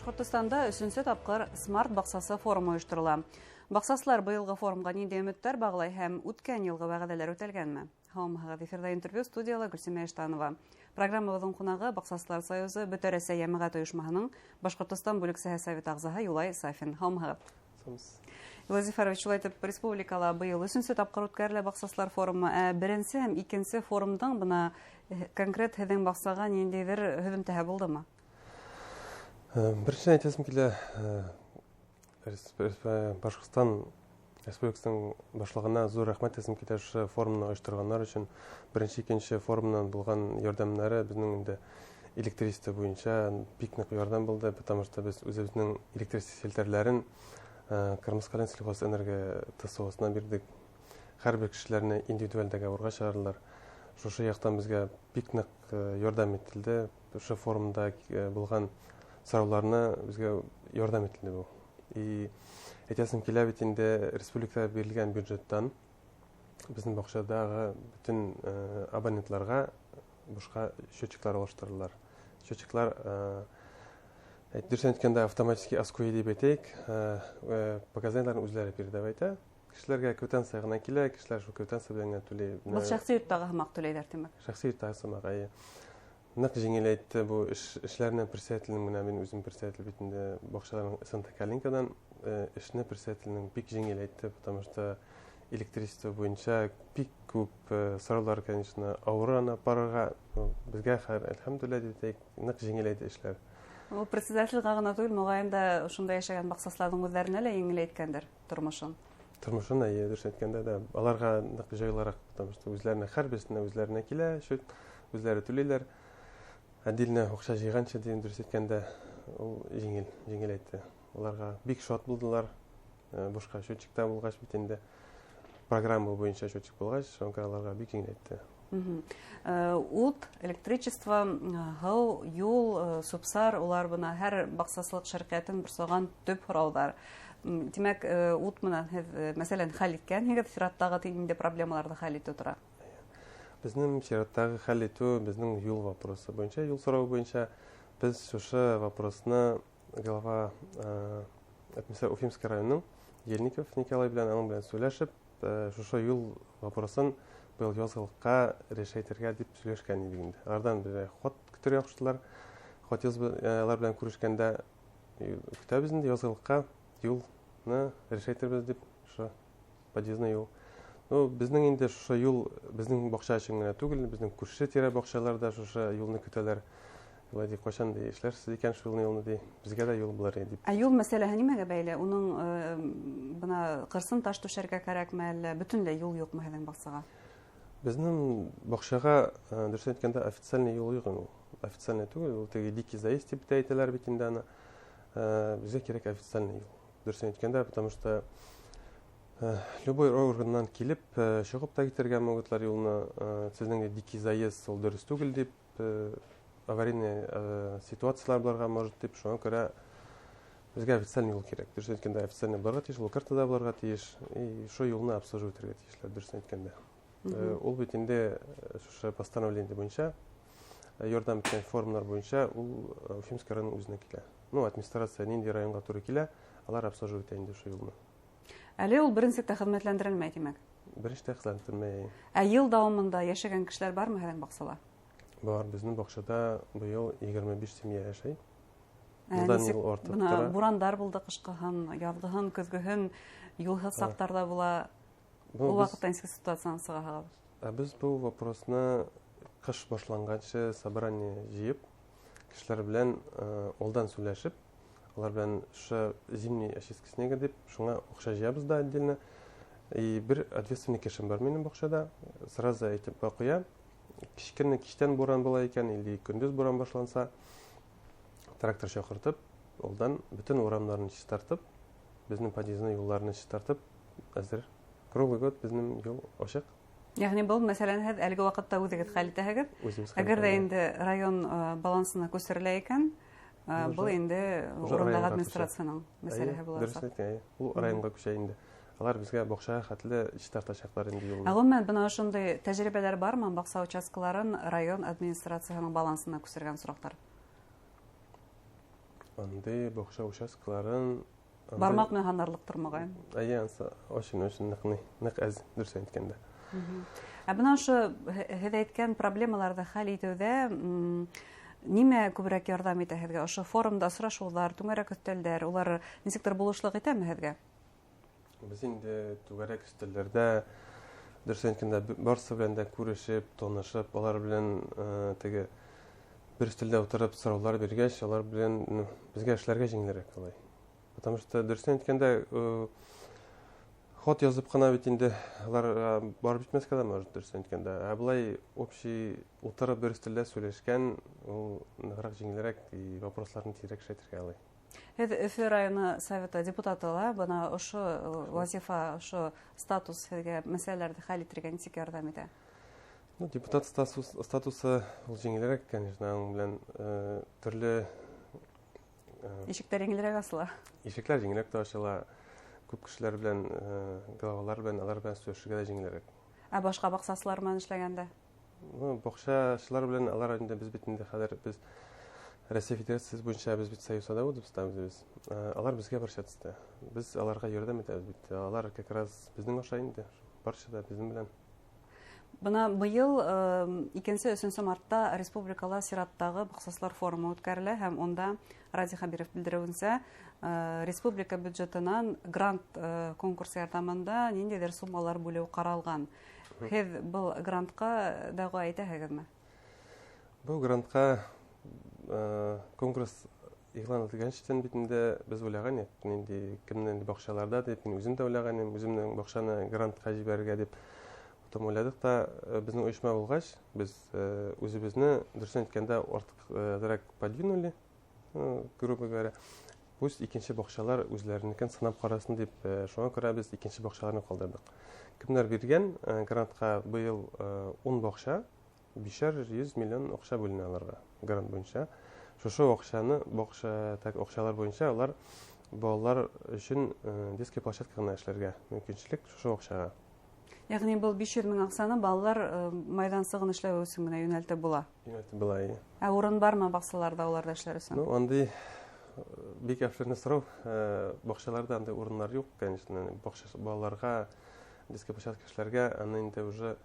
Башҡортостанда өсөнсө тапҡыр Смарт баҡсасы форумы ойошторола. Баҡсасылар быйылғы форумға ниндәй өмөттәр бағлай һәм үткән йылғы вәғәҙәләр үтәлгәнме? Һаумыһығыҙ, эфирҙа интервью, студияла Гөлсимә Иштанова. Программабыҙҙың ҡунағы — Баҡсасылар союзы Бөтә Рәсәй йәмәғәт ойошмаһының Башҡортостан бүлексәһе совет ағзаһы Юлай Сафин. Һаумыһығыҙ. Юлай Зөфәрович, шулай итеп, республикала быйыл өсөнсө тапҡыр үткәрелә баҡсасылар форумы. Ә беренсе һәм икенсе форумдың бына конкрет һеҙҙең баҡсаға ниндәйҙер һөҙөмтәһе булдымы? Беренсенән, әйтәсем килә, Башҡортостан Республикасының башлығына ҙур рәхмәт әйтәсем килә ошо форумны ойошторғандар өсөн. Беренсе, икенсе форумнан булған ярҙамдары беҙҙең инде электричество буйынса бик ныҡ ярҙам булды, потому что беҙ үҙебеҙҙең электричество селтәрләрен Ҡырмыҫҡалы сельхозэнерго ТСО-сына бирҙек. Һәр бер кешеләрне индивидуаль договорға сығарҙылар. Шушы яҡтан беҙгә бик ныҡ ярҙам ителде. Ошо форумда булған сорауларына беҙгә ярҙам ителде был. И әйтәсем килә бит инде, республикада бирелгән бюджеттан беҙҙең баҡсадағы бөтөн абонентларға бушҡа счетчиктар алыштырҙылар. Счетчиктар, дөрөҫ әйткәндә, автоматический АСКУЭ тип әйтәйек, показанияларын үҙләре передавать итә. Кешеләргә квитанция ғына килә, кешеләр шул квитанция белән генә түләй. Был шәхси йорттағы һымаҡ түләйҙәр, тимәк? Шәхси йорттағы һымаҡ, эйе. Ныҡ еңеләйтте был эшләренә председателем генә, мин үҙем председатель бит инде баҡсаларның СНТ Калинкадан, эшне председателенең бик еңеләйтте, потому что электричество буйынса бик күп сораулар, конечно, ауыр аны барырға. Беҙгә хәҙер, әлхәмдүлилләһ дип әйтәйек, ныҡ еңеләйтте эшләр. Ул председателгә гына түгел, моғайын да ошонда йәшәгән баҡсасыларҙың үҙҙәренә лә еңеләйткәндер тормошон. Тормошон, эйе, дөрөҫ әйткәндә дә, аларға ныҡ җайлыраҡ, потому что үҙләренә, һәр береһенә үҙләренә килә, счет, үҙләре түләйләр. Отдельно аҡса йыйғансы тигән, дөрөҫ әйткәндә, ул еңеләйтте. Уларға бик шат булдылар. Бушҡа счетчикта булғас бит инде, программа буйынса счетчик булғас, шуңа күрә аларға бик еңеләйтте. Ут, электричество, һыу, юл, сүп-сар, улар бына һәр баҡсасылыҡ ширҡәтен борсоған төп һорауҙар. Тимәк, ут менән һеҙ, мәҫәлән, хәл иткәнһегеҙ, сираттағы ниндәй проблемаларҙы хәл итеү тора? Беҙҙең сираттағы хәл итеү беҙҙең юл вопросы буйынса, юл сорауы буйынса. Беҙ шушы вопросны глава администрация Уфимский районының Ельников Николай белән, аның белән сөйләшеп, шушы юл вопросын быйыл язғылыҡҡа решать итергә тип сөйләшкән идек инде. Аларҙан беҙгә хат көтөргә ҡуштылар. Хат алар белән күрешкәндә, көтәбеҙ инде язғылыҡҡа юлны решать итербеҙ тип, ошо подъездной юл. Ну, беҙҙең инде шушы юл беҙҙең баҡса өсөн генә түгел, беҙҙең күрше тирә баҡсалар да шушы юлны көтәләр. Улай ди, ҡасан ди эшләрсез икән шул юлны ди, беҙгә лә юл булыр ине дип. Ә юл мәсьәләһе нимәгә бәйле? Уның бына ҡырсын таш түшәргә кәрәкме, әллә бөтөнләй юл юҡмы һеҙҙең баҡсаға? Беҙҙең баҡсаға, дөрөҫ әйткәндә, официальный юл юҡ ул. Официальный түгел, ул теге дикий заезд тип тә әйтәләр бит инде аны. Беҙгә кәрәк официальный юл. Дөрөҫ әйткәндә, потому что любой органнан килеп, сығып та китергә могутлар юлны, сезнең дикий заезд ул дөрөҫ түгел дип, аварийный ситуациялар булырға может дип, шуңа күрә беҙгә официальный юл кәрәк. Дөрөҫ әйткәндә, официальный булырға тейеш, ул картада булырға тейеш, и шул юлны обслуживать итергә тейешләр, дөрөҫ әйткәндә. Ул бит инде шушы постановление буйынса, ярҙам иткән формалар буйынса ул Уфимский районның үҙенә килә. Ну, администрация ниндәй районға тура килә, алар обслуживать итә инде шул юлны. Әле ул беренсе тә хеҙмәтләндерелмәй, тимәк? Беренсе тә хеҙмәтләндерелмәй. Ә йыл дауамында йәшәгән кешеләр бармы һеҙҙең баҡсала? Бар, беҙҙең баҡсала быйыл 25 семья йәшәй. Йылдан Нисек йыл артып бына тора. Бурандар булды ҡышҡыһын, яҙғыһын, көҙгөһөн, юлһыҙ саҡтарҙа була. Ну, Ул беҙ ваҡытта нисек ситуациянан сығаһығыҙ? Ә беҙ был вопросны ҡыш башланғансы собрание йыйып, кешеләр белән алдан сөйләшеп, алар белән ошо зимний очистка снега дип, шуңа аҡса йыябыҙ да отдельно. И бер ответственный кешем бар минең баҡсала, сразу әйтеп ҡуя. Кискене кистән буран була икән или көндөҙ буран башланса, трактор чакыртып, алдан бөтөн урамнарын чистартып, беҙҙең подъездный юлларны чистартып, әҙер. Круглый год беҙҙең юл асыҡ. Ягъни был мәсьәләне һеҙ әлеге ваҡытта үҙегеҙ хәл итәһегеҙ. Үҙебеҙ хәл Әгәр ҙә итәбеҙ. инде район балансына күсерелә икән, был инде Уже урындағы районға күсә. администрацияның мәсьәләһе Әйе, буласаҡ. дөрөҫ әйтәһең, әйе. Ул районға күсә инде. Алар беҙгә баҡсаға хәтле чистартасаҡлар инде юлны. Ә ғөмүмән, бына ошондай тәжрибәләр бармы? Баҡса участкаларын район администрацияһының балансына күсергән осраҡтар? Андый баҡса участкаларын бармаҡ менән һанарлыҡтыр, моғайын. Эйе, ансы очень, очень ныҡ, ныҡ әҙ, дөрөҫ әйткәндә. Ә бына ошо һеҙ әйткән проблемаларҙы хәл итеүҙә нимә күберәк ярҙам итә һеҙгә? Ошо форумда осрашыуҙар, түңәрәк өҫтәлдәр, улар нисектер булышлыҡ итәме һеҙгә? Беҙ инде түңәрәк өҫтәлдәрҙә, дөрөҫ әйткәндә, барысы белән дә күрешеп, танышып, алар белән теге бер өҫтәлдә ултырып сораулар биргәс, алар белән, ну, беҙгә эшләргә еңелерәк алай. Потому что, дөрөҫ әйткәндә, хат яҙып ҡына бит инде уларға барып етмәҫкә лә может, дөрөҫ әйткәндә. Ә былай общий ултырып бер өҫтәлдә һөйләшкән, ул нығыраҡ еңелерәк и вопросларны тиҙерәк эшләтергә алай. Һеҙ Өфө районы советы депутаты ла, бына ошо вазифа, ошо статус һеҙгә мәсьәләләрҙе хәл итергә нисек ярҙам итә? Ну, депутат статусы ул еңелерәк, конечно, аның белән төрлө ишектәр еңелерәк асыла. Ишекләр еңелерәк тә асыла. Күп кешеләр белән, главалар белән, алар белән сөйләшергә дә еңелерәк. Ә башҡа баҡсасылар менән эшләгәндә? Ну, баҡсасылар белән алар инде беҙ бит инде хәҙер беҙ Россия Федерацияһы буйынса беҙ бит союз садоводов та үҙебеҙ. Алар беҙгә обращаться. Беҙ аларға ярҙам итәбеҙ бит. Алар как раз беҙҙең аша инде, барысы да беҙҙең белән. Бына быйыл икенсе, өсөнсө мартта республикала сираттағы баҡсасылар форумы үткәрелә һәм унда Радий Хәбиров белдереүенсә, республика бюджетынан грант конкурсы ярҙамында ниндәйҙер суммалар бүлеү ҡаралған. Һеҙ был грантҡа дәғүә итәһегеҙме? Был грантҡа конкурс иғлан ителгәнсән бит инде беҙ уйлаған инек, ниндәй кемдең баҡсаларҙа тип, мин үҙем дә уйлаған инем, үҙемдең баҡсаны грантҡа ебәрергә тип. Потом уйладыҡ та, беҙҙең ойошма булғас, беҙ үҙебеҙҙе, дөрөҫөн әйткәндә, артыҡ подвинули, грубо говоря. Пусть икенсе баҡсалар үҙләренекен сынап ҡарасын тип, шуңа күрә беҙ икенсе баҡсаларны ҡалдырҙыҡ. Кемдәр биргән грантҡа быйыл 10 баҡса, бишәр йөҙ миллион аҡса бүленә аларға грант буйынса. Шушы аҡсаны баҡса, так, аҡсалар буйынса улар балалар өсөн детский площадка ғына эшләргә мөмкинселек шушы аҡсаға. Йәғни был 500 мең аҡсаны балалар майҙансығын эшләү өсөн генә йүнәлтеп була. Йүнәлтеп була, эйе. Ә урын бармы баҡсаларҙа уларҙа эшләр өсөн? Ну, андый бик әфшерне сорау, баҡсаларҙа андый урыннар юҡ, конечно, баҡса балаларға детский площадка эшләргә, аны инде уже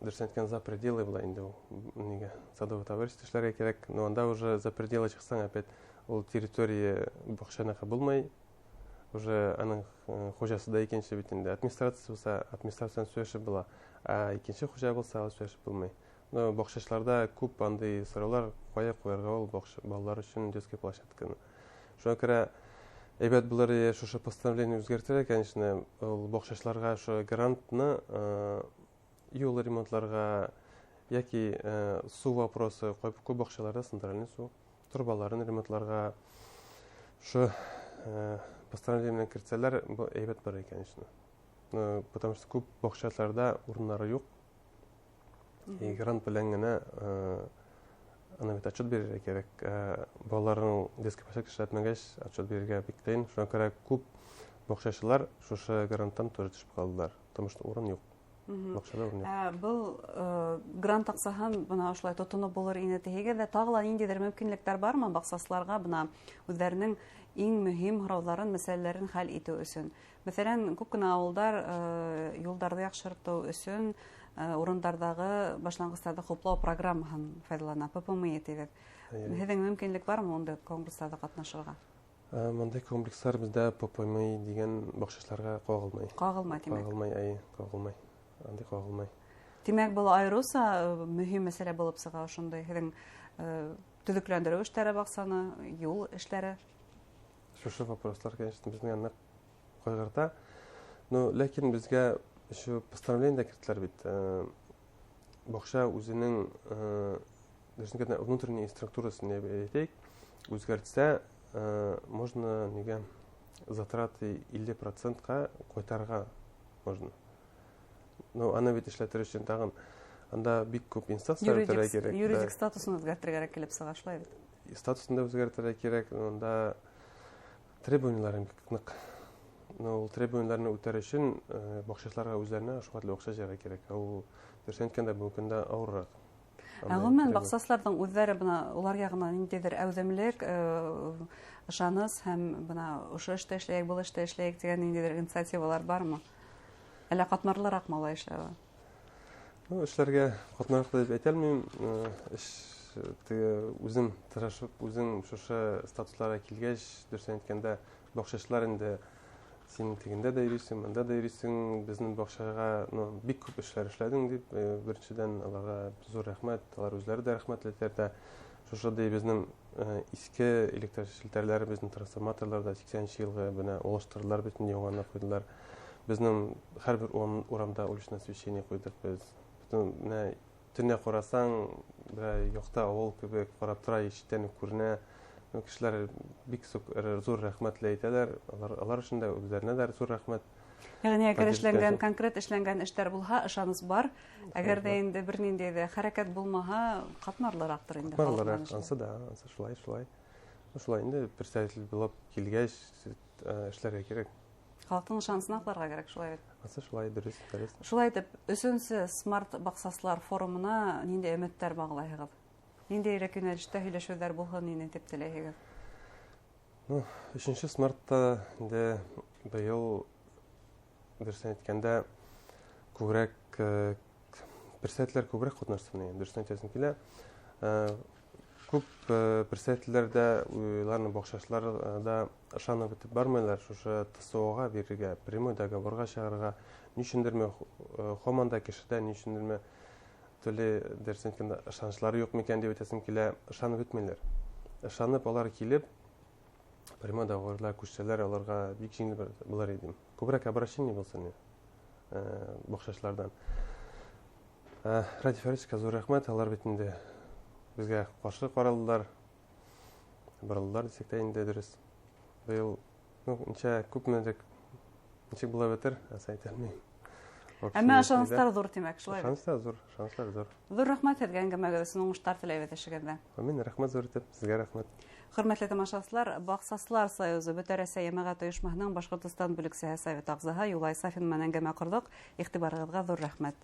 дөрөҫ әйткән за пределы була инде ул, нигә садовый товарищество эшләргә кәрәк, но анда уже за пределы сыҡсаң, опять ул территория баҡсаныҡы булмай, уже аның хужасы да икенсе бит инде. Администрация булса, администрацияны сөйләшеп була, ә икенсе хужа булса, ул сөйләшеп булмай. Но баҡсасыларҙа күп андый сораулар, ҡая ҡуярға ул балалар өсөн детский площадканы. Шуңа күрә әйбәт булыр ине шушы постановление үҙгәртергә, конечно, ул баҡсасыларға ошо грантны юл ремонтларға йәки сыу вопросы, күп баҡсаларҙа центральный сыу торбаларын ремонтларға ошо постановление менән кертсәләр, был әйбәт булыр ине, конечно. Но, потому что күп баҡсаларҙа урыннары юҡ. И грант белән генә ана бит отчет бирергә кәрәк. Балаларның детский площадка эшләтмәгәс, отчет бирергә бик ҡыйын. Шуңа күрә күп баҡсасылар шушы гранттан тоже төшөп ҡалдылар, потому что урын юҡ. Баҡсала урын юҡ. Был грант аҡсаһын бына ошолай тотоноп булыр ине тиһегеҙ ҙә, тағы ла ниндәйҙер мөмкинлектәр бармы баҡсасыларға бына үҙҙәренең иң мөһим һорауҙарын, мәсьәләләрен хәл итеү өсөн? Мәҫәлән, күп кенә ауылдар юлдарҙы яҡшыртыу өсөн урындарҙағы башланғыстарҙы хуплау программаһын файҙалана, ППМИ тибеҙ. Һеҙҙең мөмкинлек бармы ундай конкурстарҙа ҡатнашырға? Мындай комплекстар беҙҙә ППМИ тигән баҡсасыларға ҡағылмай. Ҡағылмай, тимәк. Ҡағылмай, әйе, ҡағылмай. Андай ҡағылмай. Тимәк, был айырыуса мөһим мәсьәлә булып сыға ошондай һеҙҙең төҙөкләндереү эштәре баҡсаны, юл эштәре. Шушы вопрослар, конечно, беҙҙең ныҡ ҡайғырта. Но ләкин беҙгә еще постановление дә керттеләр бит. Баҡса үҙенең дөрөҫөн әйткәндә, внутренний структурасын әйтәйек, үҙгәртсә, можно нигә затраты илле процентҡа ҡайтарырға можно. Но аны бит эшләтер өсөн тағын анда бик күп инстанциялар үтергә кәрәк, да. Юридик статусын үҙгәртергә кәрәк килеп сыға, шулай бит? Статусын да үҙгәртергә кәрәк, анда требованиялар бик ныҡ. Но ул требованияларны үтәр өсөн баҡсасыларға үҙҙәренә шул хәтле аҡса йыйырға кәрәк. Ә ул, дөрөҫ әйткәндә, бөгөнгө көндә ауырыраҡ. Ә ғөмүмән баҡсасыларҙың үҙҙәре бына улар яғынан ниндәйҙер әүҙемлек, ышаныс һәм бына ошо эштә эшләйек, был эштә эшләйек тигән ниндәйҙер инициативалар бармы? Әллә ҡатмарлыраҡмы улай эшләүе? Ну, эшләргә ҡатмарлыҡ тип әйтә алмайым. Эш теге үзең тырышып, үзең шушы статусларға килгәс, дөрөҫөн әйткәндә, баҡсасылар инде син тегендә дә йөрөйсөң, мында да йөрөйсөң, беҙҙең баҡсаға, ну, бик күп эшләр эшләдең тип, беренсенән уларға ҙур рәхмәт, улар үҙҙәре дә рәхмәтле әйтәләр. Шушы беҙҙең иҫке электр селтәрләре, беҙҙең трансформаторлар да 80-нсе йылғы бына улаштырҙылар, бөтөн яңына ҡуйҙылар. Беҙҙең һәр бер урамда уличное освещение ҡуйҙыҡ беҙ. Бөтөн менә төнлә ҡараһаң, бер яҡта ауыл кеүек ҡарап тора, ишектән үк күренә. Кешеләр бик ҙур рәхмәтле әйтәләр. Алар өсөн дә, үҙҙәренә дә ҙур рәхмәт. Йәғни әгәр эшләнгән, конкрет эшләнгән эштәр булһа, ышаныс бар. Әгәр дә инде бер ниндәй ҙә хәрәкәт булмаһа, ҡатмарлыраҡтыр инде. Ҡатмарлыраҡ, ансы да, ансы шулай, шулай. Шулай инде председатель булып килгәс, эшләргә кәрәк. Халыҡтың ышанысын аҡларға кәрәк, шулай бит. Ансы шулай, дөрөҫ, дөрөҫ. Шулай итеп, өсөнсө смарт баҡсасылар форумына ниндәй өмөттәр бағлайһығыҙ? Ниндәйерәк йүнәлештә һөйләшеүҙәр булһын ине тип теләйһегеҙ? Ну, өсөнсө смартта инде быйыл, дөрөҫөн әйткәндә, күберәк, председателдәр күберәк ҡатнашсын инде, дөрөҫөн әйтәсем килә. Күп председателдәр дә, уларның баҡсасылар да ышанып бөтөп бармайлар шушы ТСО-ға бирергә, прямой договорға сығарырға. Ни өсөндөрмө, һаман да кешедә, ни өсөндөрмө, төрлө дөрөҫөн әйткәндә, ышаныслары юҡ микән тип әйтәсем килә, ышанып бөтмәйләр. Ышанып алар килеп, прямой договорҙар күсһәләр, аларға бик еңел булыр ине. Күберәк обращение булсын ине, баҡсасыларҙан. Радий Фаридовичка ҙур рәхмәт, алар бит инде беҙгә ҡаршы ҡаралдылар, боролдолар тисәк тә инде дөрөҫ. Быйыл, ну, нисә күпмелек, нисек була бөтөр, әсә әйтә алмайым. Әммә ышаныслар ҙур, тимәк, шулай бит? Ышаныслар ҙур, ышаныслар ҙур. Ҙур рәхмәт һеҙгә әңгәмәгеҙ өсөн, уңыштар теләйбеҙ эшегеҙҙә. Амин, рәхмәт ҙур итеп, һеҙгә рәхмәт. Хөрмәтле тамашасылар, Баҡсасылар Союзы Бөтә Рәсәй йәмәғәт ойошмаһының Башҡортостан бүлексәһе совет ағзаһы Юлай Сафин менән әңгәмә ҡорҙоҡ. Иғтибарығыҙға ҙур рәхмәт.